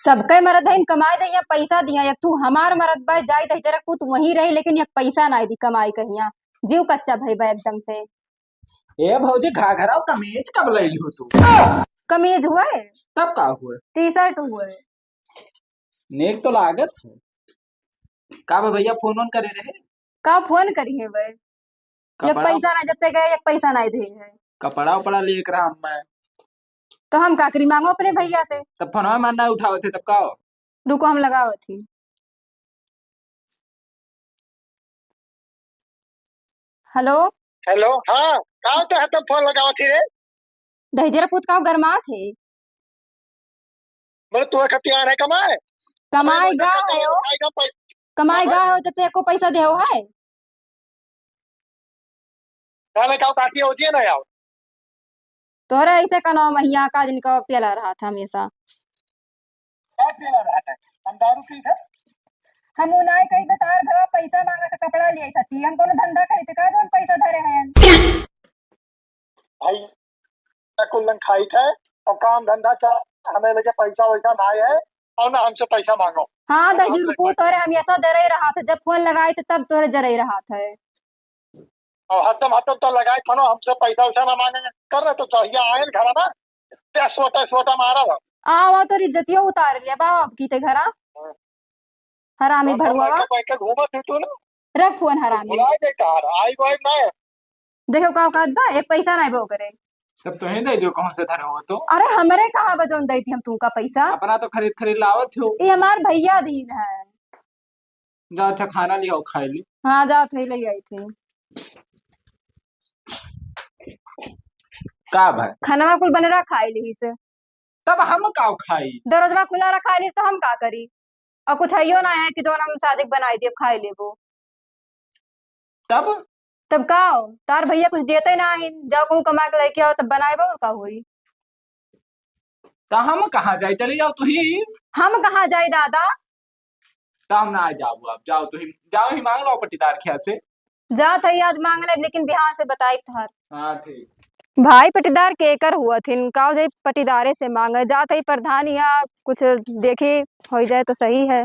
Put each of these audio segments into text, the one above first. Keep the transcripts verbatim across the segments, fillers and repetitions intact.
सबके मरद हइन, कमाई दहिया, पैसा दिया, एक ठू हमार मरद बा, जाई दहिजरा पूत वहीं रही, लेकिन एक पैसा नाई दी कमाई कहिया, जीव कच्चा भई बा एकदम से। ए भौजी, घाघरा और कमीज कब लैली हो तू? कमीज हुए? तब का हुए? टी शर्ट हुए। नेक तो लागत है। का बा भैया, फोन वोन करे रहे? का फोन करी है बे? एक कपड़ा पैसा ना, जब से गए, एक पैसा ना दे है। कपड़ा उपड़ा लेके रहा मैं। तो हम का करी, मांगो अपने भैया से। तब फोनवा मार ना उठावत है, तब का हो? रुको, हम लगावत ही। हेलो। हेलो, हाँ, का होता है, तब फोन लगावत ही रे? दहिजरा पूत का गरमात है? बोले, तू खतियान है कमाए? कमाए गा है ओ। कमाए गा है ओ, जब से एको पैसा देहो है? काले का काटी होती है ना यार। तोहरे ऐसे कनो महिया का जिनको पियला रहा था हमेशा। का पियला रहा था? हम दारू पी थे। हम उनाई कही बे तार भवा पैसा मांगा था, कपड़ा लिए था, ती हम कोनो धंधा करी थे का, जोन पैसा धरे हैं? भाई, कुल लंग खाई थे और काम धंधा का हमें लगे पैसा वैसा ना है और ना हमसे पैसा मांगो। हाँ, दहिजरू पूत तोरे हमेशा जरे रहा था, जब फोन लगाई थे तब तोरे जरे रहा था। और हरदम, हरदम तो लगाई था ना, हमसे पैसा वैसा ना मांगेंगे। कर रहे तो जहिया आए घर ना, त्या सोटा, सोटा मारा था। आवा तोरी इज्जतियो उतार लिया बाबा अब की ते घरा। हाँ। हरामी भड़ुआ। बैठे, बैठे घूमत ही तू ना। रख फोन हरामी। भुला जाए तार, आई बाई ना। देखो का औकात बा, एक पैसा नाई बो करे। तब तो ही दे दियो, कौन से धरे हो तो। अरे हमरे कहाँ बा जौन देती हम तू का पैसा? अपना तो खरीद खरीद लावत हो। ये हमार भैया दीन है। जा अच्छा खाना लियाओ, खाई ली। हाँ, जा थे ले आई थी। का भाई? खाना कुल बने रहा, खाई ली से। तब हम का खाई? दरवाजा खुला रखा ली तो हम का करी? और कुछ हइयो ना है कि जौन हम साजिक बनाई दिए, खाई लेबो। तब? तब का हो? तार भैया कुछ देते ना है, जाओ कहूँ कमा के लेके आओ तब बनाएबो और का होई? त हम कहाँ जाई? चली जाओ तुही। हम कहाँ जाई दादा? त हम ना जाबो, अब जाओ तुही, जाओ ही मांग लो पट्टीदार खिया से। जात हई आज मांगने, लेकिन बिहान से बताई तोहार। हाँ, ठीक। भाई पटीदार केकर हुआ थिन? का जाई पटीदारे से मांगे? जात हई प्रधान यहाँ कुछ देखी होई जाए तो सही है।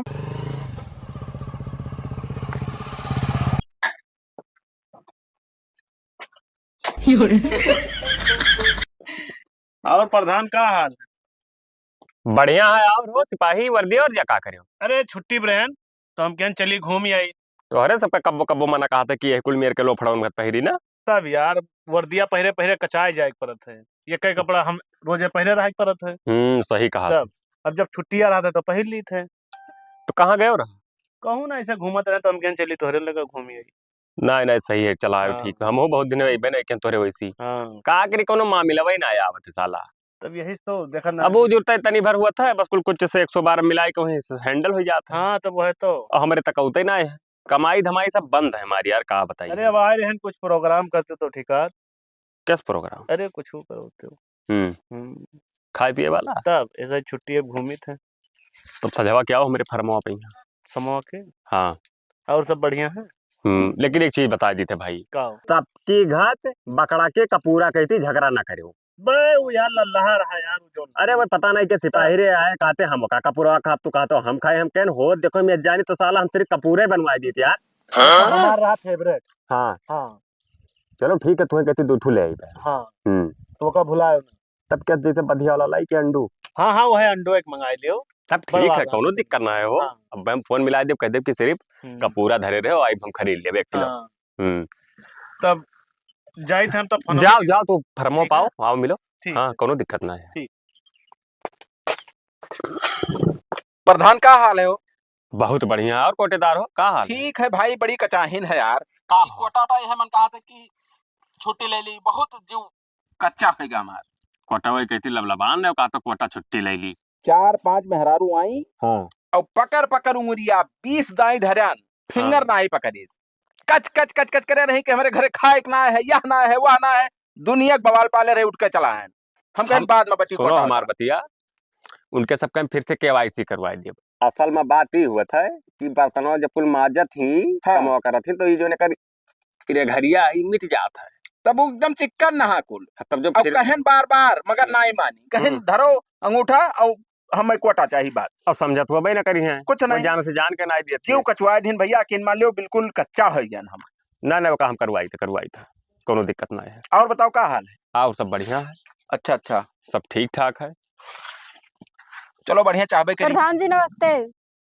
और प्रधान का हाल है? बढ़िया है। और हो सिपाही वर्दी और जा का करियो? अरे छुट्टी बा रहन, तो हम कहन चली घूम आई। तोहरे सबका कब्बो कब्बो मना कहा था कि यह कुल मेर के लोफड़ा उनका पहिरी ना। तब यार वर्दिया पहिरे पहिरे कचाए जाए के परत है, ये कई कपड़ा हम रोजे पहिरे रहे के परत है। हम्म, सही कहा तब। अब जब छुट्टिया रहत है तो पहिर लीत है। तो कहाँ गयो रहा? कहूँ ना, ऐसे घूमत रहे तो हम कहन चली तोहरे लगे घूम आई। नहीं, नहीं, सही है, चला आयो, हाँ। ठीक है। हमहू बहुत दिन में अइबे नहीं किया तोरे वैसी। हाँ। का करी, कोनो मामिला वही ना आवत है साला। तब यही तो देखा ना। अब वो जुड़ता है तनी भर हुआ था, बस कुल कुछ से एक सौ बारह मिलाए के वहीं से handle हो जाता है। हाँ, तब वह तो। और हमरे तक होते ना है, कमाई धमाई सब बंद है हमारी यार, का बताइए। अरे अब आए रहन कुछ program करते तो ठीक है। किस program? अरे कुछ करो तो। हम्म। हम्म। खाए पिए वाला? तब ऐसा छुट्टी अब घूमित है। तब सजवा क्या हो हमरे फरमवा पे यहाँ? समवा के? हाँ। और सब बढ़िया है? हम्म, लेकिन एक चीज बता दी थे भाई। का हो? सबकी घात बकरा के कपूरा कहती झगड़ा ना करियो। बे, वो यार लल्लाह रहा यार, वो जो अरे वो पता नहीं के सिपाही रे आए, कहते हम का कपूरा खाब, तू कहते हम खाए, हम कहन हो, देखो मैं जानी तो साला हम सिर्फ कपूरे बनवाए दी थे यार। हाँ? हमारा रहा favourite। हाँ। हाँ। चलो ठीक है, तुम्हें कहती दो ठू ले आई बे। हाँ। हम्म। तो ओका भुलायो ना। तब क्या जैसे बधिया वाला लाई के अंडू? हाँ, हाँ, वो है अंडो एक मंगाई लियो। तब ठीक है, बड़वा कौनो दिक्कत ना है वो। हाँ। अब हम फोन मिला देब, कह देब कि सिर्फ हम्म। कपूरा धरे रहे हो, आई हम खरीद लेब एक किलो। हाँ। हम्म। तब जाइत हम तब फोन जाओ, जाओ, तू फरमो ठीक है। पाओ, आओ मिलो। ठीक हाँ, है। कौनो दिक्कत ना है। ठीक। प्रधान, का हाल है हो? बहुत बढ़िया। और कोटेदार हो, का हाल है? ठीक है भाई, बड़ी कचाहिन है यार। का ई हो? कोटा टाई है, मन कहा था कि छुट्टी ले ली, बहुत जीव कच्चा होइगा हमार। कोटा वही कहती लबलबान ने, का तो कोटा छुट्टी ले ली। चार पांच मेहरारू आई हाँ। और पकड़ पकड़ उंगरिया बीस दाई धरन, finger हाँ। नाई पकड़ीस। कच कच कच कच करे रही कि हमरे घरे खाए के ना है, यह ना है, वह ना है। दुनिया के बवाल पाले रहे, उठ के चला है। हम कहें हम, बाद में बटी सुनो कोटा हमार वाला। बतिया, उनके सबके हम फिर से KYC करवाए दिए। असल में बात ई हुआ था कि बर्तनवा जब कुल माजत ही, हाँ। कमवा करत ही, तो ई जो एकर रेघरिया ई मिट जात है। तब वो एकदम चिक्कन नहा कुल। हाँ, तब जब अब फिर कहेन बार बार, मगर नाई मानी। कहेन हम्म। धरो अंगूठा और हमें कोटा चाही बात। अब समझत होबे न करी हैं। कुछ वो नहीं। जान से जान के नाई देत क्यों है। कचवाए दिन भैया, कि मान लियो बिल्कुल कच्चा है जान हम। ना, ना, ओका हम करवाई थे, करवाई थे। कोनो दिक्कत ना है। और बताओ का हाल है? और सब बढ़िया है। अच्छा, अच्छा। सब ठीक ठाक है। चलो बढ़िया चाहबे करी। प्रधान जी नमस्ते।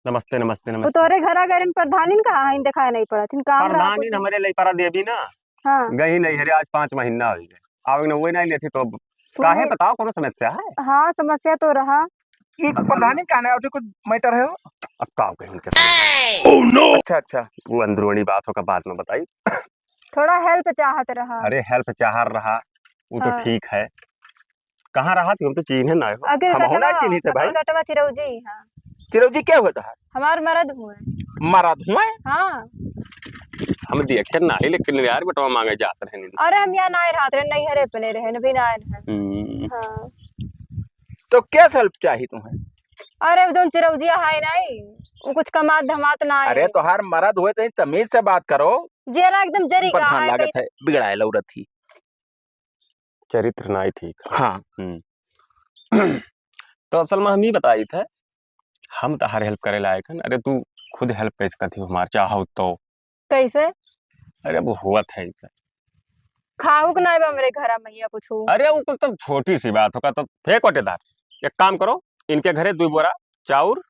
नमस्ते, नमस्ते, वो नमस्ते। तोहरे घरा गए रहन, प्रधानिन कहाँ हइन, देखाए नहीं पड़त हिन, काम रहा प्रधानिन कुछ? हमरे लइपरा देवी ना, हाँ। गई नहीं हरे, आज पाँच महीना हो गए। आवे न, वो नहीं लेती तो अब सुने काहे बताओ, कोनो समस्या है? हाँ, समस्या तो रहा। ये अब प्रधानिन कहाँ नहीं आवती, कुछ matter है हो? अब का कही उनके साथ? Oh no! अच्छा, अच्छा। वो अंदरूनी बात होकर बाद में बताई। थोड़ा help चाहत रहा। अरे help चाहत रहा, वो तो हाँ। ठीक है। कहाँ रहा थी? हम तो चीन्हे ना हो। अगर हम हो ना घटवा, चीन्ही थे भाई। अगर घटवा चिरौजी, हाँ। चिरौजी क्या हुआ था? हमार मरद हुए। मरद हुए? हाँ। हम देखे ना ही, लेकिन यार बेटवा मांगे जात रहे नहीं। अरे हम यहाँ ना रहत रहे, नहीं हरे अपने रहे, न भी ना रहे। हम्म। हाँ। तो क्या help चाहिए तुम्हें? अरे वो जौन चिरौजिया है नहीं, वो कुछ कमात धमात ना है। अरे तोहार मरद हुए तो तमीज से बात करो। जेरा एकदम जरी का प्रधान है, लागत कैसे है, बिगड़ाए लौरत ही। चरित्र नाई ठीक है। हाँ। हम्म। तो असल में हम ही बताई थे, हम तहार help करे लायक हन। अरे तू खुद help कैसे करती हो हमार, चाहो तो? कैसे? अरे वो हुआ था ऐसा। खाहू के नाई बा हमरे घरा महिया कुछ हो। अरे वो तो छोटी सी बात होगा, तो फेंक वटेदार। एक काम करो, इनके घरे दो बोरा चाउर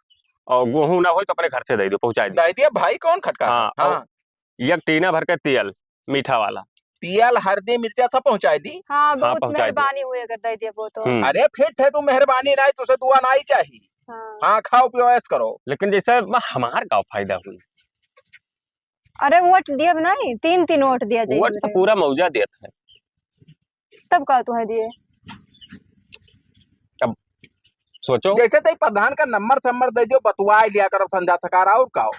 और गेहूं ना हो तो अपने घर से दे दो, पहुंचा दो। दे दिया भाई, कौन खटका हाँ, है? हाँ। और एक टीना भर के तेल, मीठा वाला। तेल, हरदी, मिर्चा सब पहुंचाई दी। हाँ, हाँ, बहुत पहुंचाई दी। मेहरबानी हुई अगर दे देबो तो। हम्म। अरे फिट है तू, मेहरबानी नाई, तुसे दुआ नाई चाही। हाँ। हाँ, खाओ पियो, ऐश करो। लेकिन जैसे म-, हमार का फायदा हुई? अरे वोट दियब नहीं, तीन तीन वोट दिया जाई वोट तो हमरे। पूरा मौजा देत है। तब का तुहे दिए? अब सोचो। जैसे तई प्रधान का नंबर सम्बर दे दियो, बतुआए लिया करो संझा सकार, और का हो?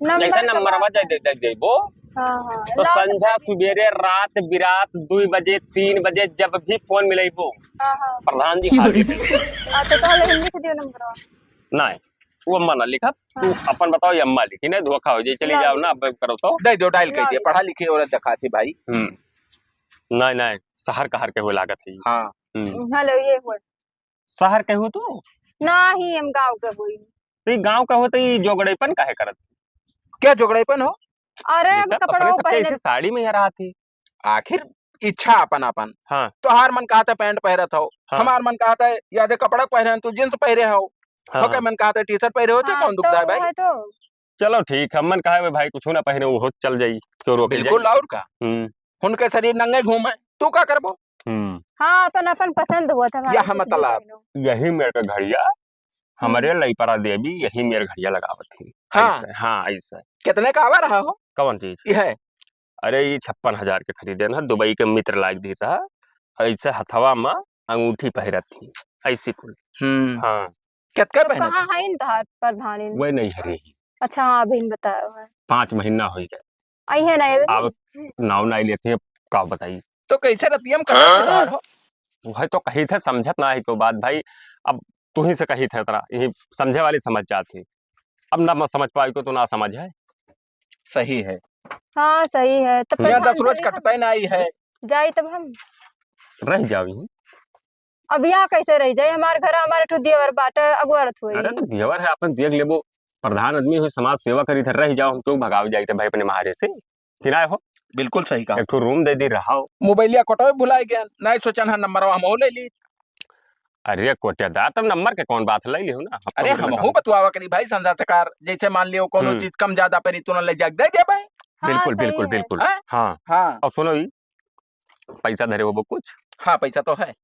नंबर जैसे का नंबर बात आवा दे, है। दे, दे देबो। हाँ, हाँ। तो लाओ संझा, तो दे दी। सुबेरे, रात, बिरात, दो बजे, तीन बजे, जब भी फोन मिलेबो, हाँ, हाँ। प्रधान जी हाजिर है। अच्छा, तो हले लिख दियो नंबर। नहीं, वो अम्मा ना लिखब, तू हाँ। अपन बताओ, ये अम्मा लिखी, नहीं धोखा हो जाए, चली हाँ। जाओ ना, अब करो तो। दे दो, डायल कर लाओ दिए, ये। पढ़ा लिखी औरत दिखाती भाई। हम्म। नहीं, नहीं, शहर कहर के हो लागत है। हाँ। हम्म। हेलो, ये हुआ। शहर के हो तू? नाही, हम गाँव के होई। तो ये गाँव के हो तो ये जोगड़ेपन काहे करत? क्या जोगड़ेपन हो? अरे, ये हम सब कपड़ा अपने सबके पहने ऐसे साड़ी में यहाँ रहा थी। आखिर इच्छा अपन अपन। हाँ। तोहार मन कहत है पैंट पहरत हो, हाँ। हमार मन कहत है या दे कपड़ा पहरे हैं, तू जींस पहरे हो। हाँ, ओके, हाँ। मन कहत है टी-शर्ट पहरे हो, तो हाँ, कौन तो दुखता है भाई? वह तो। चलो ठीक है, मन कहा है भाई कुछ ना पहने, वो चल जाई, क्यों रोके बिल्कुल, जाई? और का? हम्म। उनके शरीर नंगे घूमे, तू का करबो? हम्म। हाँ, अपन, अपन पसंद हुआ था भाई, या हम कुछ भी मतलब, पहनो। यही मेरे का घड़िया, हम्म। हमारे लइपरा देवी यही मेरे घड़िया लगावत थी। हाँ। ऐसे, हाँ, ऐसे। कितने का आवा रहा हो? कौन चीज? ये है। अरे, ये छप्पन हजार के खरीदे ना, दुबई के मित्र लाग दी रहा। ऐसे हथवा में अंगूठी पहिरत थी, ऐसी कुल। हम्म। हाँ। कितने तो पहने? कहाँ है इन तोहार प्रधानी? वह नहीं हरे। अच्छा, हाँ, अभी इन बताओ है। पाँच महीना हो गए। आई है ना, ये भी? अब नाव नहीं लेते हैं, का बताई? तो कैसे रतिया में कटत हाँ? तोहार हो? वह तो कही थे, समझत ना है तो बात भाई। अब तू ही से कही थे, तरा यही समझे वाली समझ जाती। अब ना समझ पाई को तो ना समझ है। सही है। हाँ, सही है। तो यहाँ प्रधान दस रोज जी, कटता ही नहीं है। जाई तब हम। रह जाओ यहीं। अब यहाँ कैसे रह जाए? हमारे घर हमारे ठो देवर बाटे, अगुआरत हुई। अरे तो देवर है, अपन देख लेबो। प्रधान आदमी हो, समाज सेवा करी थे, रह जाओ, हम क्यों भगावे जाई थे भाई अपने मारे से? किराए हो? बिल्कुल सही कहा। एक ठो रूम दे दी, रहाओ। मोबाइलिया कोटवे भुलाए गया, नहीं सोचन है नंबर हम हो ले ली। अरे कोटेदार, तब नंबर के कौन बात, ले लियो ना, हम अरे तो हम मतलब हो बतुआवा करी भाई, संझा सकार, जैसे मान लियो कोनो हम्म। चीज कम ज्यादा परी, तू ना ले जाके दे दे भाई। हाँ, बिल्कुल, सही बिल्कुल, है। बिल्कुल। हैं? हाँ। हाँ। और सुनो, ई पैसा धरे होबो कुछ? हाँ, पैसा तो है।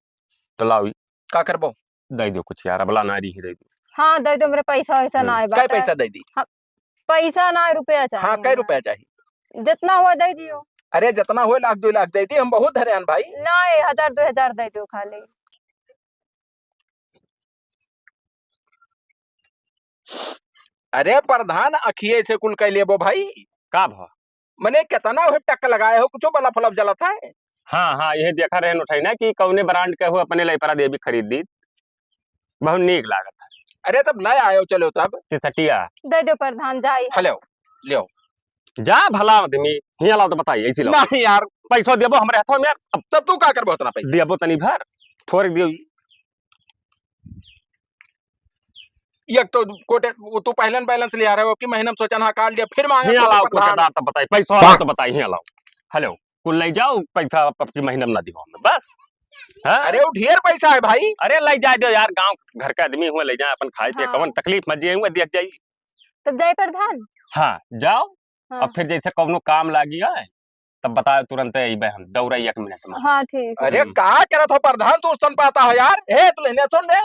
तो लाओ ई। का करबो? दे दो कुछ यार, अबला नारी ही दे दो। हाँ, दे दो, मेरे पैसा वैसा हम्म। ना आए कै बाटे। पैसा दे दी? हाँ, पैसा ना, रुपया चाहिए हाँ, कै हमरा। रुपया चाहिए? जितना हुआ दे दियो। अरे, जितना हुआ, लाख, दो लाख दे दी, हम बहुत धरे हन भाई। ना, ए, हजार, दो हजार दे दो खाली। अरे, प्रधान, अखिए से कुल कह लेबो भाई। का भा? मने, कितना हो टक लगाए हो, कुछो बल्ब फलब जलत है? हाँ, हाँ, यह देखा रहे उठाई ना कि कौने brand के हो, अपने लइपरा देवी खरीद दी। बहुत नीक लागत है। अरे तब ले आयो, चलो तब। तिसटिया। दे दो प्रधान, जाई है। हेलो, लियो। जा भला आदमी, हियाँ लाओ तो बताई, ऐसी लाओ। नहीं यार। पैसा देबो हमरे हाथों में यार। अब तब तू का करबो उतना पैसा? देबो तनी भर, थोड़े दियो। एक तो कोटे, वो तू पहले न balance लिया रहे हो कि महीना में सोचा ना काल दिया, फिर मांगे हियाँ तो लाओ प्रधान। कोटेदार तो बताई, पैसा वाला तो बताई, हियाँ लाओ। हेलो, कुल ले जाओ, पैसा अब की महीना में ना दिहो हमें, बस। हाँ? अरे, वो ढेर पैसा है भाई। अरे, ले जाए दो यार, गाँव घर के आदमी हुए, ले जाए अपन खाए पिए, हाँ। कौन तकलीफ मत जिए हुए, दिया जाई। तब जाए प्रधान? हाँ, जाओ। हाँ। अब फिर जैसे कौनो काम लागी है, तब बताओ, तुरंत अइबे हम, दौड़े एक मिनट में। हाँ, ठीक है। अरे, हम्म। का करत हो प्रधान, तू सन पाता हो यार। ए, तू लेने सुन ने।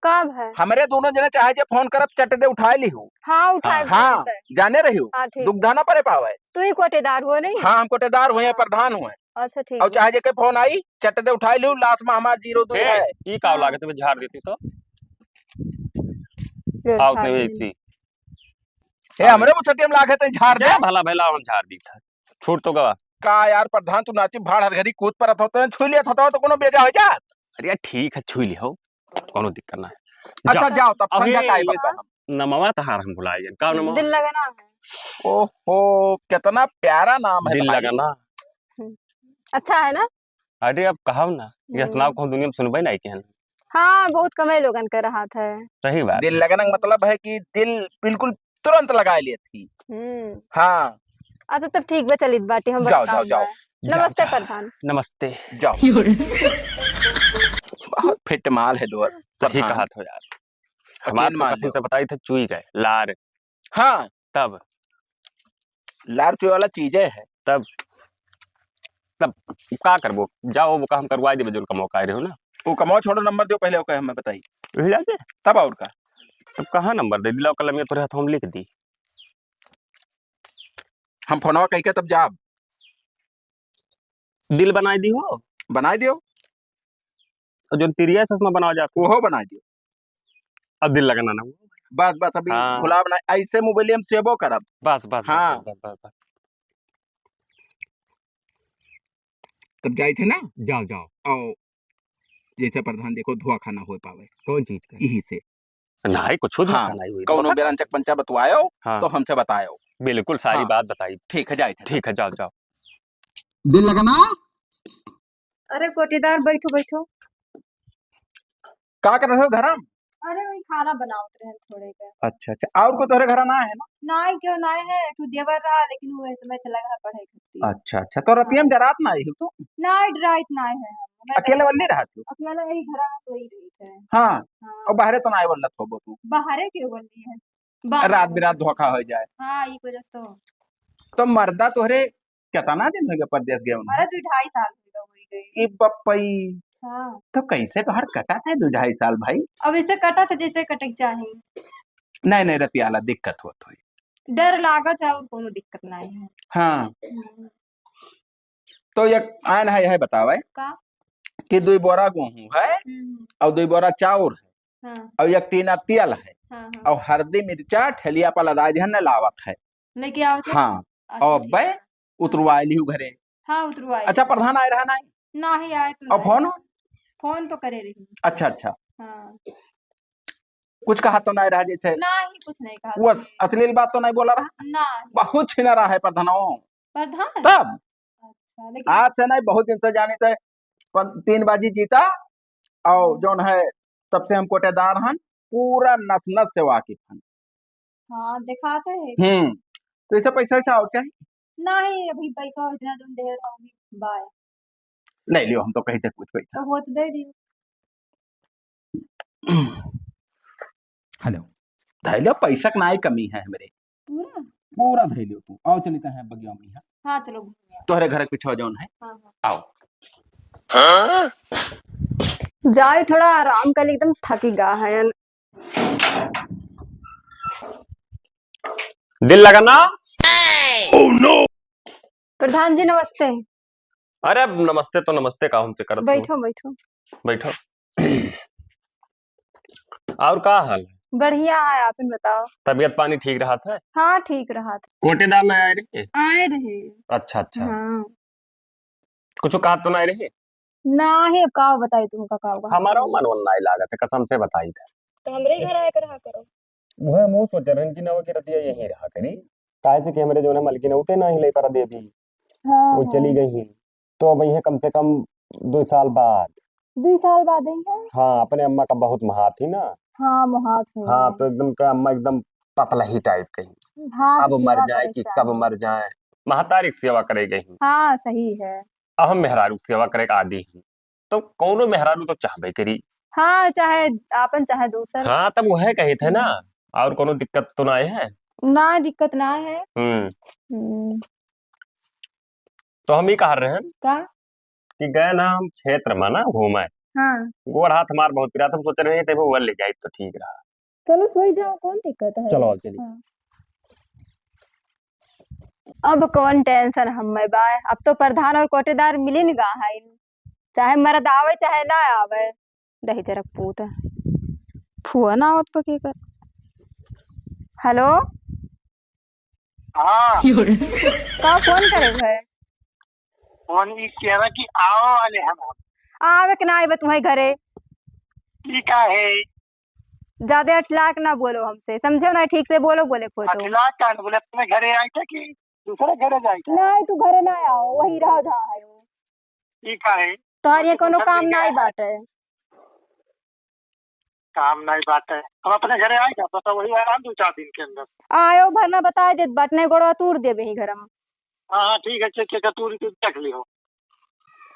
का भाई? हमरे दोनों जने चाहे जे फोन करब, चट दे उठाए लिहू। हाँ, उठाए हाँ। हाँ, तुरंत। जाने रहियो। हाँ, ठीक दुख है। धाना परे पावे। तू ही कोटेदार हो नहीं? हाँ, हम कोटेदार हुए हैं, हाँ। प्रधान हुए। अच्छा, ठीक और है। चाहे जे के फोन आई, चट दे उठाए लिहू, लास्ट में हमार जीरो दुई ए, है। ई का हाँ। लागत में झाड़ देती तो? ले आओ झाड़ तो दे। इसी। ए, हमरे मुछटिया में लागत है झाड़ दे। जा भला भला हम झाड़ दी था। छूट तो गवा। का यार प्रधान, तू नाची भाड़ हर घड़ी कूद परत होते हैं, छुई लिया था तो कोनो बेजा हो जा। अरे यार, ठीक है, छुई लिहो, कोनो दिक्कत ना है। अच्छा, जाओ। जाओ, तब अरे, संझा का आइबा हम। नमवा तहार हम भुलाए गए। का नमवा? दिल लगना है। ओहो, कितना प्यारा नाम है दिल भाई। लगना। हम्म, अच्छा है ना? अरे, अब कहब ना, यस नाव हम्म। कहूँ दुनिया में सुनबे नहीं किहन। हाँ, बहुत कमे लोगन के रहत है। सही बात दिल है। लगना का मतलब है कि दिल बिल्कुल तुरंत लगा लेत ही। हम्म। हाँ। अच्छा, तब ठीक बा, चलित बाटी, हम जाओ, बड़का जाओ, जाओ। बा। जा, नमस्ते जा। प्रधान। नमस्ते। जाओ। बहुत फिट माल है दोस्त, सही प्रधान। कहा थो यार। हमार यकीन तो मान कसम लो। से बताई थे, चुई गए, लार। हाँ। तब। लार चुए वाला चीजे है। तब, तब का करबो? जाओ, वो का हम करवाई देबे, जोन कमवा का रहे हो ना। वो कमवा छोड़ो, नंबर दो पहले, ओके हमें बताई। वही जाके? तब और का? तब कहाँ नंबर दे दिला, कलमिया तोरे हाथ हम लिख दी। हम फोनवा कह के तब जाब। दिल बनाई दी हो? बनाई दियो। और जोन तिरिया चश्मा बनावा जात हो? ओहो बनाई दियो। अब दिल लगाना ना। बस, बस, अभी हाँ। भुलाब ना, ऐसे मोबाइल हम सेवो करब। बस, बस, बस, हाँ। बस, बस, बस, बस। तब जाई थे ना? जाओ, जाओ। और जैसे प्रधान देखो, धोखा ना हो पावे। कौन चीज का? यही से। नहीं, कुछ धोखा हाँ, नहीं हुई। कौनो धोखा? बेरंचक पंचा बतवायो, हाँ। तो हमसे बतायो। बिल्कुल, सारी हाँ। बात बताई। ठीक है, जाई थे। ठीक है, जाओ, जाओ। दिल लगाना। अरे कोटेदार, बैठो, बैठो। का कर रहे हो घरम? अरे वही खाना बनावत रहे थोड़े के। अच्छा, अच्छा। और को तोहरे घर ना है ना? नाई, क्यों नाई है? एक ठो देवर रहा, लेकिन वो इस समय चला गया पढ़ाई खातिर। अच्छा, अच्छा। तो रतिया में हाँ। डरात ना आई हो तू? नाई, डराइत नाई है हम। मैं अकेले डरात वल्ली रहत हो? अकेले यही घर में सोई रही थे। हाँ। हाँ। और बाहरे तो नाई वल्लत होबो तू? बाहरे के वल्ली है। बाहर रात बिरात धोखा हो जाए। हाँ, ई वजह से तो। तो मर्दा तोहरे कितना दिन हो गया परदेस गए उन्हें? अरे, दो ढाई साल हो गए, हो ही गए। ए बप्पई। हाँ। तो कैसे तोहर कटा था दो ढाई साल भाई? अब ऐसे कटा था जैसे कटे के चाही। नहीं, नहीं, रतियाला दिक्कत होत होई। डर लागत है और कोनो दिक्कत नहीं है। हाँ। हम्म। तो एक आयन है, यह बतावे का? कि दुई बोरा गेहूं है हम्म। और दुई बोरा चाउर है हाँ। और एक टीना तेल है हाँ, हाँ। और हरदी मिर्चा ठेलिया पर लदाई दिहन ने लावत है। लेके आवत है? हाँ। अच्छा, और ठीक। अब्बे उतरवाए लिहू घरे। हाँ, उतरवाए अच्छा, लिहू। प्रधान आए रहा नहीं? नहीं आए तो और नहीं। फोन? फोन तो करे रही। अच्छा, अच्छा। हाँ। कुछ कहा तो नहीं रहा जैसे? नहीं, कुछ नहीं कहा वो था। अस-, अश्लील बात तो नहीं बोला रहा? नहीं। बहुत छिना रहा है प्रधानो। प्रधान? तब? अच्छा, लेकिन आज से नहीं, बहुत दिन से जानी थे, पर तीन बाजी जीता, और हाँ। जौन है, तब से हम कोटेदार हन, पूरा नस नस से वाकिफ हन। हाँ, दिखाते हैं। हम्म, तो इसे पैसा वैसा और चाहिए? नहीं, अभी पैसा इतना तुम दे रहे हो, अभी बाय। ले लियो, हम तो कही थे कुछ पैसा। तो वो तो दे दियो। हेलो। धैलियो, पैसा के नाई कमी है हमरे। पूरा? पूरा धैलियो तू। आओ चलित है बगिया में है। हाँ, चलो घूम आओ। तोहरे घर के पीछे जौन है। हाँ, हाँ। आओ। जाए थोड़ा आराम कर, एकदम थकी गा है। दिल लगाना। Oh no! प्रधान जी नमस्ते। अरे अब नमस्ते तो नमस्ते का हमसे करत हो। बैठो, बैठो। बैठो। और का हाल है? बढ़िया है, आपन बताओ। तबीयत पानी ठीक रहत है? हाँ, ठीक रहत है। कोटेदार ना आए रहे? आए रहे। अच्छा, अच्छा। हाँ। कुछ कहा तो ना रहे? ना है, अब का बताई तुमका, का होगा? हमारा मन वन नाई लागत है, कसम से बताई था। तो हमरे घर आया कर रहा करो। वह मुँह सोच रहे कि नवा की रतिया यहीं रहा करी। काहे से कि हमरे जौन है मलकिन होते ना ही ले पर देवी। हाँ, वो हाँ। चली गई ही। तो अब यह कम से कम दो साल बाद। दुई साल बाद ही है। हाँ, अपने अम्मा का बहुत महात ही ना। हाँ, महात हुई हाँ, है। तो एकदम का अम्मा एकदम पतला ही टाइप कही। हाँ, अब तो मर सेवा जाए करे कि चाहे। कब मर जाए, महतारी की सेवा करे गई। हाँ, सही है। अब हम मेहरारू की सेवा करे का आदी ही। तो कौनो मेहरारू तो चाहबे करी। हाँ, चाहे आपन, चाहे दूसर। हाँ, तब वह कही थे ना, हम्म। और कौनो दिक्कत तो ना है? ना, दिक्कत ना है। हम्म। हम्म। तो हम ही कह रहे हैं का? कि गए ना हम क्षेत्र में ना घूमे। हाँ। गोड़ हाथ हमार बहुत पिरात, हम सोच रहे हैं, तब वो ले जाए तो ठीक रहा। चलो, सोई जाओ, कौन दिक्कत है? चलो, चलिए। हाँ। अब कौन tension हम्मे बा, अब तो प्रधान और कोटेदार मिलिन गा है, चाहे मर्द आवे चाहे ना आवे। दही जरक पूत, फोन आवत बा केकर। हेलो। हाँ। का फोन करे है? फोन ई कह रहा कि आओ वाले हम। आवे के ना आवे तुम्हारे घरे। ई का है? ज्यादा अठलाक ना बोलो हमसे, समझे ना, ठीक से बोलो, बोले को तो। अठलाक का बोले, अपने घरे आए थे कि दूसरे घरे जाए थे? नहीं, तू घरे ना आओ, वही रहो जहाँ है। ई का है? तोहर ये कोनो काम नहीं बाटे। काम नहीं बाटे। हम अपने घरे आए थे, बस वही आराम दो चार दिन के अंदर। आयो भरना बताए देत बाटने, गोड़वा तूर देबे ही घर में। हाँ, हाँ, ठीक है, चेक, चेक, तू, तू देख लियो।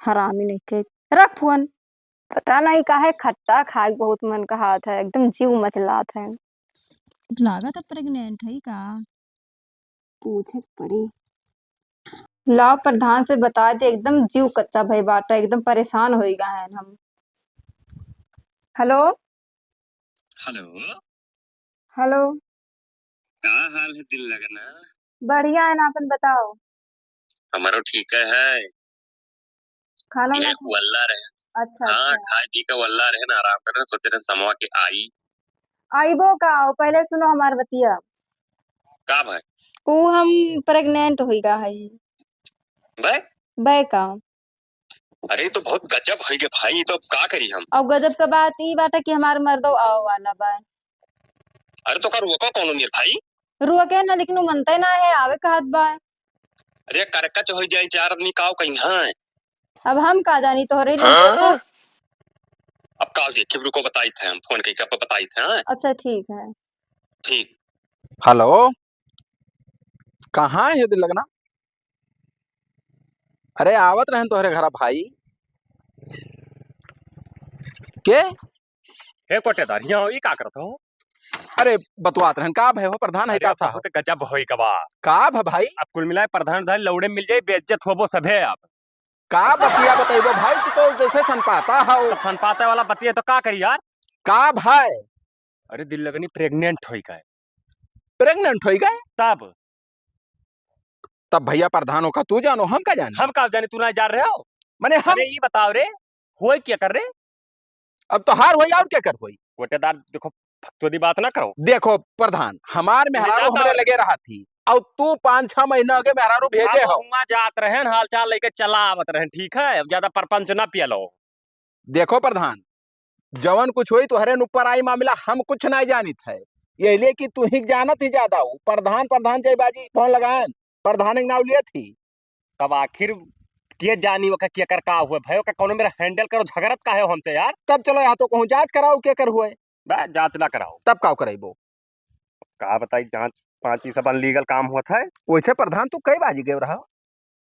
हरामी नहीं के। रख फोन। पता नहीं काहे खट्टा खाए के बहुत मन कहत है, एकदम जीव मचलात है। लागत है pregnant है का? पूछे के पड़ी। लाओ प्रधान से बता दे, एकदम जीव कच्चा भई बाटा, एकदम परेशान होई गा है हम। हेलो। हेलो। हेलो। का हाल है दिल लगना? बढ़िया है ना, अपन बताओ। हमारो ठीक है। खाना ये ना खा- वल्ला रहे। अच्छा, हाँ, अच्छा। खाए पी के वल्ला रहे ना, आराम करे, सोचे रहे समवा के आई। आइबो का, ओ पहले सुनो हमार बतिया। का भाई? ऊ हम pregnant होई गा हई। बे? बे का? अरे, ई तो बहुत गजब होई गे भाई, ई तो का करी हम? अब गजब के बात ई बाटे कि हमार मर्दो आवे वाला बा। अरे, तो का रुआ का कौनो नियर भाई? रुआ के ना, लेकिन उ मनते ना है, आवे कहत बा। अरे, करकच होई जाई, चार आदमी काव कहीं है। अब हम का जानी तोहरे लिए हाँ? देखो। अब काव देखी, रुको, बताई थे हम, फोन कइके अब बताई थे, हाँ? अच्छा, ठीक है। ठीक। हेलो, कहाँ है दिल लगना? अरे, आवत रहन तोहरे घरा भाई। के? हे कोटेदार, यहाँ ई का करत हो? अरे, बतवात रहन, का भय हो प्रधान है अरे, का साहब? बहुत गजब होई गवा। का भ भाई? अब कुल मिलाए प्रधान धान लौड़े मिल जाई, बेइज्जत होबो सभे अब। का बतिया बतइबो भाई, तू तो जैसे सनपाता हौ। तो सनपाता वाला बतिया तो का करी यार? का भाई? अरे दिल लगनी pregnant होई गए। Pregnant होई गए? तब? तब भैया प्रधान हो का तू जानो, हम का जानी? हम का जानी, तू ना जान रहे हो? मने हम अरे ई बताओ रे, होई क्या कर रे? अब तोहार होई और क्या कर होई? कोटेदार देखो, फकचोदी बात ना करो। देखो प्रधान, हमार मेहरारू हमरे लगे रहत ही, और तू पाँच छह महीना के मेहरारू भेजे हो। हुआ जात रहन, हाल चाल लेके चला आवत रहन, ठीक है? अब ज्यादा परपंच ना पियलो। देखो प्रधान, जवन कुछ होई तोहरे न ऊपर आई मामला, हम कुछ नाहीं जानित है। यही लिए कि तू ही जानत ही ज्यादा हो। प्रधान, प्रधान जय बाजी फोन लगाएन, प्रधान के नाव लियत ही। तब आखिर के जानी ओका केकर का हुए भाई, ओका कौनो मेरा handle करो, झगड़त काहे हो हमसे यार? तब चलो यहाँ तो कहूँ जाँच कराओ केकर हुए। बे, जाँच ना कराओ। तब का कराइबो? का बताई, जाँच पाँच ई सब unlegal काम होत है। वैसे प्रधान तू कई बाजी गए रहा?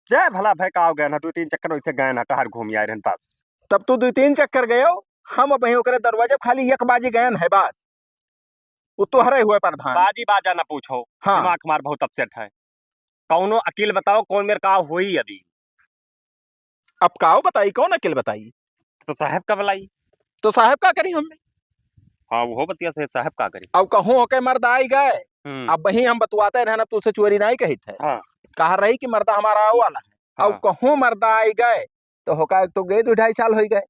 जय भला भाई, का हो गया ना, दो तीन चक्कर वैसे गए ना, टहर घूम आए रहन बस। तब तू दो तीन चक्कर गए हो, हम अब वहीं ओकरे दरवाजे खाली एक बाजी गए हैं बस। वो तोहरे हुए प्रधान। बाजी बाजा ना पूछो, हाँ। दिमाग हमार बहुत upset है। कौनो अकील बताओ, कौन मेरे का होई अभी? अब काओ बताई, कौन अकील बताई? तो साहब का बुलाई। तो साहब का करी हमें? हाँ, वो बतिया से साहब का करी? अब कहूँ होके मर्द आई गए, हम्म। अब वही हम बतुआते रहना, तू से चोरी नहीं कही थे। हाँ। कहा रही कि मर्दा हमारा आवे वाला है। अब हाँ। कहूँ मर्दा आई गए, तो होका तो गए दो ढाई साल होई गए।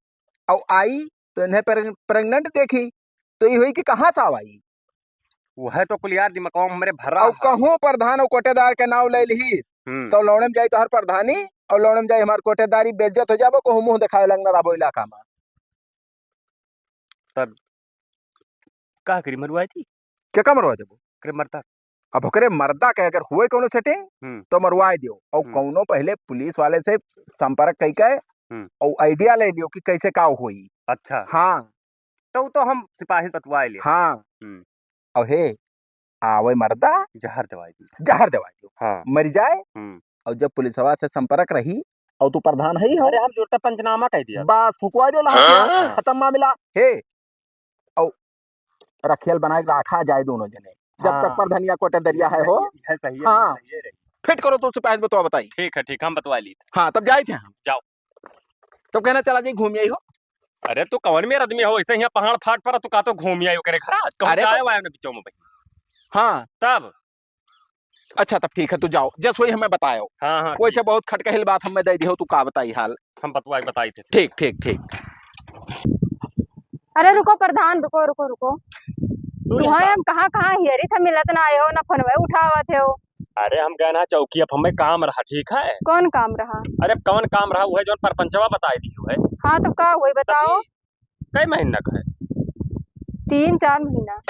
अब आई, तो इन्हें प्रेग-, pregnant देखी, तो ये हुई कि कहाँ से आवाई? वह तो कुल यार दिमागवा में हमरे भरा अब है। कहूँ प्रधान और कोटेदार के नाव ले लिहिस, हम्म। तो लौड़े में जाई तोहर प्रधानी और लौड़े में जाई हमार कोटेदारी, बेइज्जत हो जाबो, कहूँ मुँह देखावे लगना रहबो इलाका में। तब का करी, मरवाई थी? के का मरवाई देबो? करे मरता। अब ओकरे मर्दा के अगर हुए कौनो setting, हम्म। तो मरवाए दियो। और हम्म। कौनो पहले पुलिस वाले से संपर्क कई के हम्म। और idea ले लियो कि कैसे का होई। अच्छा। हाँ। तो, तो हम सिपाही बतवाए ले। हाँ। हम्म। और हे, आवे मर्दा। जहर दवाई दी। जहर दवाई दियो। हाँ। मर जाए। हम्म। और जब पुलिसवा से संपर्क रही, और तू प्रधान है ही हो। अरे, हम जुड़ता पंचनामा कह दिया। बस, फुकवा दो लहसिया, हाँ। खत्म मामला। हे, और रखियल बनाए के रखा जाए दोनों जने, जब हाँ। तक प्रधनिया कोटे दरिया है हो। ये सही है, हाँ। ये सही है रे। फिट करो तो सिपाही बतवा बताई। ठीक है, ठीक, हम बतवा ली। हाँ, तब जाए थे हम। जाओ। तब कहना चला जाई घूम आई हो। अरे, तू कौन मेर आदमी हो, ऐसे यहाँ पहाड़ फाट पर तू का तो घूम आई हो करे घर, कहूँ अरे, जाए तो वाए ने बिचो में भाई। हाँ। तब अच्छा, तब ठीक है, तू जाओ, जस वही हमें बतायो। हाँ, हाँ, वैसे ठीक। बहुत खटकहिल बात हमें दे दियो, तू का बताई हाल? हम बतवाई, बताई थे। ठीक, ठीक, ठीक। अरे रुको प्रधान, रुको, रुको, रुको। तू तुम्हें यहाँ हम कहाँ, कहाँ हियरी थे, मिलत ना आयो, ना फोनवे उठावत हो। अरे हम गए ना चौकी, अब हमें काम रहा, ठीक है? कौन काम रहा? अरे अब कौन काम रहा, वह जौन परपंचवा बताई दी है। हाँ, तो का हुई बताओ? कई महीना का है? तीन चार महीना।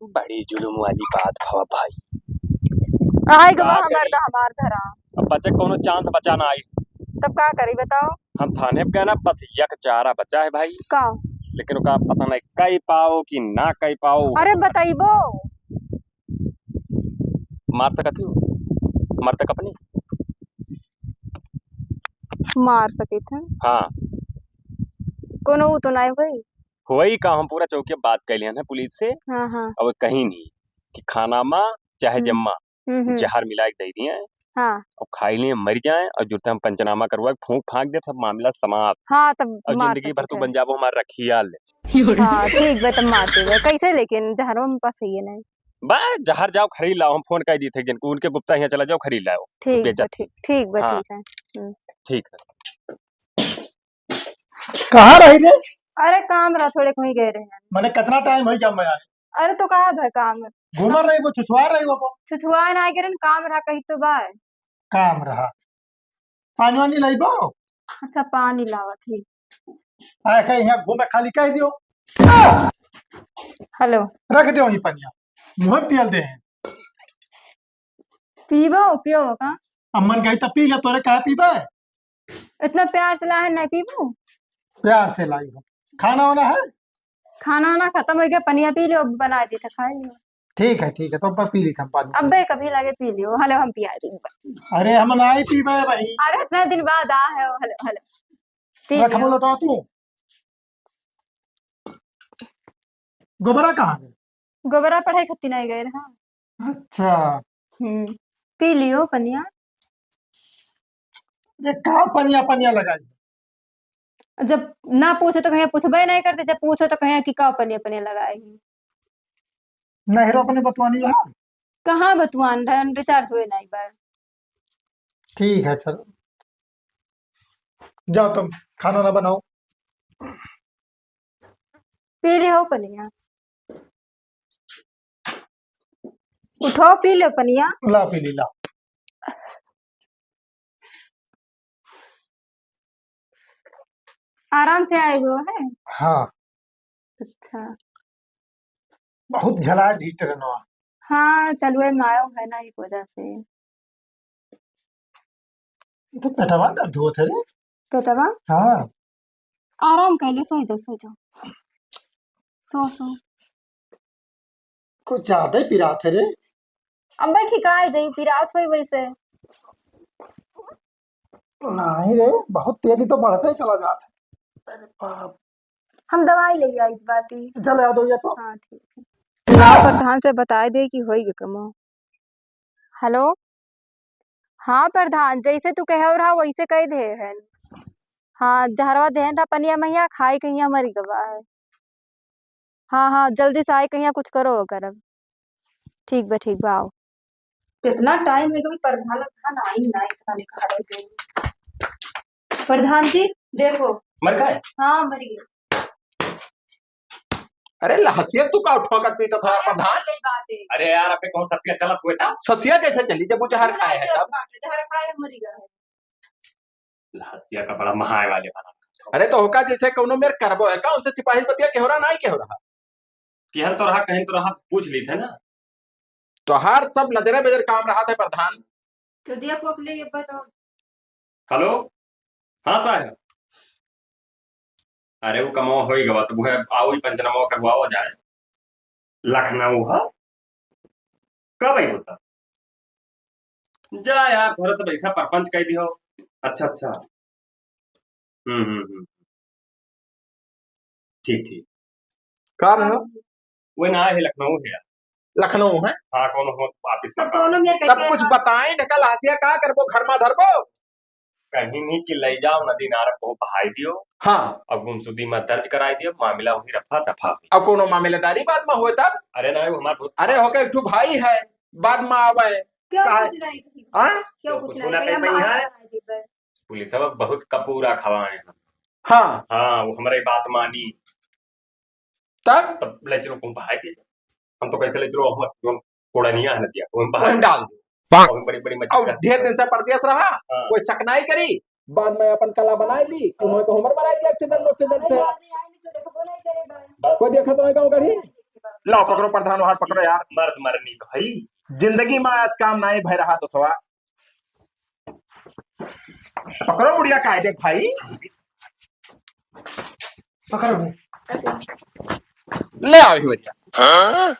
बड़ी जुलुम वाली बात भवा भाई। आइ गवा का हमार करी? तो हमार धरा। अब बचे कोनो chance बचा ना आई। तब का करी बताओ? हम थाने पे गए ना, बस एक चारा बचा है भाई। का? लेकिन ओका पता नहीं कई पाओ कि ना कई पाओ। अरे बताइबो। मार सकत हो? मर तक अपनी? मार सकित है। हाँ। कोनो ऊ तो नाय होई? होई का, हम पूरा चौकी बात कर लिया ना पुलिस से। हाँ, हाँ। अब कहीं नहीं कि खाना मा चाहे हम्म। जम्मा, हम्म, हम्म। जहर मिला के दे दिए। हाँ। और खाई लिए मर जाए और जुड़ते हम पंचनामा करवा के फूंक फांक दे, सब मामला समाप्त। हाँ, तब और मार जिंदगी भर सकित तू है। बन जाबो हमार रखिया ले। हाँ, ठीक बा, तब मार देबे। कैसे लेकिन जहरवा में पास है ये नहीं। बा, जहर जाओ खरीद लाओ, हम फोन कर दी थे जिनको, उनके गुप्ता यहाँ चला जाओ खरीद लाओ, ठीक बा, बेचत। ठीक, ठीक बा, हाँ। ठीक है। हम्म। ठीक है। कहाँ रही रे? अरे काम रहा, थोड़े कहीं गए रहे। मने कितना टाइम हो गया मैं आए? अरे तो कहाँ भा काम? घूमर रही वो, छुछुआ रही वो। छुछुआ ना आए, काम रहा कहीं तो बा। काम रहा। पानी वानी लाइबो? अच्छा, पानी लावत ही। आए के यहाँ घूमे खाली कह दियो। हेलो। रख दे वहीं पनिया। मुँह पियल दे हैं। पीबो, पियो का? अम्मन कही तो पी ले, तोरे काहे पीबे? इतना प्यार से लाए, नहीं पीबो? प्यार से लाई हो। खाना वाना है? खाना वाना खत्म हो गया, पनिया पी लियो, बना दी था, खा लियो। ठीक है, ठीक है, तो अब पी ली था पानी। अबे कभी लगे पी लियो, हेलो, हम पिया दी। अरे, हम नाई पीबे भाई। अरे, इतना दिन बाद आ है, हेलो, हेलो। पी रख, लियो। बोलो तो तू। गोबरा कहाँ गए? गोबरा पढ़ाई खत्ती नहीं गए रहा। अच्छा। हम्म, पी लियो पनिया। ये का पनिया पनिया लगाई? जब ना पूछो तो कहे पूछबे नहीं करते, जब पूछो तो कहे कि का पनिया पनिया लगाए ही। नहरो अपने बतवानी रहा? कहाँ बतवान रहे, recharge हुए नहीं बार। ठीक है, चलो। जाओ तुम खाना ना बनाओ। पी लियो पनिया। उठो, पी लो पनिया। ला, पी ली, ला। आराम से आए हुए है? हाँ। अच्छा। बहुत झला दी ट्रेनवा। हाँ, चलुए में आयो है ना, एक वजह से। ये तो पेटवा दर्द होत है रे। पेटवा? हाँ। आराम कर ले, सो जाओ, सो जाओ। सो, सो। कुछ ज्यादा ही पिरात है रे। अब भाई ठिकाए दे, पिरात होई वैसे। नहीं रे, बहुत तेजी तो बढ़ते ही चला जात है। अरे बाप। हम दवाई ले आई बाटी। चल आ दो ये तो। हाँ, ठीक है। ना प्रधान से बताए दे कि होई के कमो। हेलो, हाँ प्रधान, जैसे तू कहे रहा वैसे कह दे है। हाँ, जहरवा देहन रहा पनिया महिया, खाई कहिया मरी गवा है। हाँ, हाँ, जल्दी से आई कहिया कुछ करो करब। ठीक बा, ठीक बा, आओ। कितना टाइम हो गया, प्रधान, प्रधान आई ना, इतना निकाले थे। प्रधान जी, देखो। मर गए? हाँ, मर गए। अरे लहसिया, तू का ठोकर पीटत है अरे, प्रधान? मर गई बात है। अरे यार, अबे कौन सचिया चलत हुए था? सचिया कैसे चली जब वो जहर खाए है तब? जहर खाए है, मरी गए है। लहसिया का बड़ा महाय वाले बना। अरे तो होका जैसे कौनो मेर करबो है का, उनसे सिपाही बतिया केहरा नहीं केहरा? केहर तो रहा, कहीं तो रहा, पूछ ली थे ना। तोहार सब नजरे बजर काम रहा था प्रधान। तो दिया कोक ले ये बताओ। हेलो, हाँ साहब। अरे वो कमवा होइ गवा, तो वो है, आओ ही पंचनामा करवाओ जाए। लखनऊ है? कब आई होता? जा यार, थोड़ा तो पैसा परपंच कह दियो। अच्छा, अच्छा। हम्म, हम्म, हम्म। ठीक, ठीक। का रहे हो? वो ना है, लखनऊ है यार। लखनऊ है? हाँ, कौन हो, वापिस तब करवा। कौनो मेरे तब कह कुछ के बताए, निकल हाथिया, का करबो, घर मा धरबो? कहीं नहीं कि ले जाओ नदी नार को बहाई दियो। हाँ। और गुमशुदी मा दर्ज कराई दियो, मामला वही रफा दफा हुई। अब कौनो मामलेदारी बाद मा होए तब? अरे ना, वो हमार बहुत अरे होके एक ठो भाई है, बाद मा आवे। क्यों का कुछ नहीं? हाँ? क्यों कुछ कुछ नहीं? ना भैया, कहीं मार है? पुलिस सब बहुत कपूरा खवाए हैं। हाँ। हाँ, वो हमारे बात मानी। तब? तब ले चलो, कौन बहाए के? हम तो कहते ले चलो, हम जोन कोड़निया है नदिया, वो हम बहाए वहीं डाल दो। पाक। और बड़ी, बड़ी मछली और रहती ढेर है। दिन से परदेस रहा, हाँ। कोई शक नाहीं करी। बाद मा अपन कला बनाए ली, हाँ। उन्होंने तो हमर मराई गया accident, accident से। बस। कोई देखत नाहीं गाँव गढ़ी। लाओ, पकड़ो प्रधान, वहाँ पकड़ो यार। मर्द मरनी तो है ही। जिंदगी मा आज काम नाहीं भय रहा तो सवा। पकड़ो मुड़िया, काय देख भाई। पकड़ो। ले आओ ही बच्चा। हाँ?